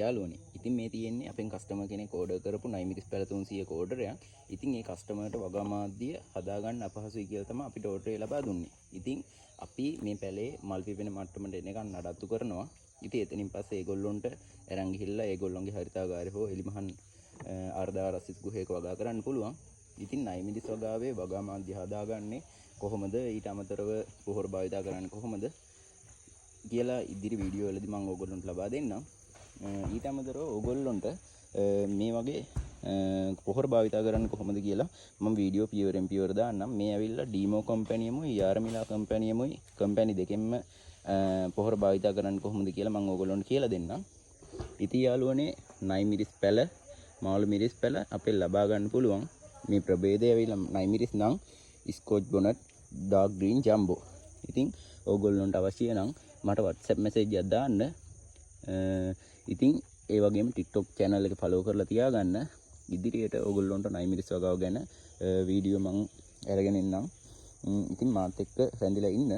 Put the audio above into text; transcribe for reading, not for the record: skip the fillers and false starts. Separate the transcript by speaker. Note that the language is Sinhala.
Speaker 1: යාළුවනේ, ඉතින් මේ තියෙන්නේ අපෙන් කස්ටමර් කෙනෙක් ඕඩර් කරපු නයිමිරිස් පැල 300ක ඕඩර් එකක්. ඉතින් ඒ කස්ටමර්ට වගා මාධ්‍ය හදාගන්න අපහසුයි කියලා තමයි අපිට ඕඩර් එක ලබා දුන්නේ. ඉතින් අපි මේ පැලේ මල් පිපෙන මට්ටමට එනකන් නඩත්තු කරනවා. ඉතින් එතනින් පස්සේ ඒගොල්ලොන්ට අරන් ගිහිල්ලා ඒගොල්ලොන්ගේ හරිතාගාරේ හෝ එලිමහන් අර්ධාරස්සිත ගෘහයක වගා කරන්න පුළුවන්. ඉතින් නයිමිරිස් වගාවේ වගා මාධ්‍ය හදාගන්නේ කොහොමද, ඊට අමතරව පොහොර භාවිතා කරන්නේ කොහොමද කියලා ඉදිරි වීඩියෝ වලදී මම ඕගොල්ලන්ට ලබා දෙන්නම්. ඊට අමතරව ඕගොල්ලොන්ට මේ වගේ පොහොර භාවිතා කරන්න කොහොමද කියලා මම වීඩියෝ පියවරෙන් පියවර දාන්නම්. මේ ඇවිල්ලා ඩීමෝ කම්පැනියමුයි යාරමිලා කම්පැනියමුයි කම්පැනි දෙකෙන්ම පොහොර භාවිතා කරන්න කොහොමද කියලා මම ඕගොල්ලොන්ට කියලා දෙන්නම්. ඉතින් යාළුවනේ, නයිමිරිස් පැල, මාළු මිරිස් පැල අපෙන් ලබා ගන්න පුළුවන්. මේ ප්‍රභේදය ඇවිල්ලා නයිමිරිස් නම් ස්කොච් බොනට් ඩාර්ක් ග්‍රීන් ජම්බෝ. ඉතින් ඕගොල්ලොන්ට අවශ්‍ය නම් මට WhatsApp message එකක් දාන්න. ඉතින් ඒ වගේම TikTok channel එක follow කරලා තියාගන්න. ඉදිරියට ඕගොල්ලොන්ට නයිමිරිස් වගාව ගැන වීඩියෝ මං අරගෙන එන්නම්. ඉතින් මාත් එක්ක රැඳිලා ඉන්න.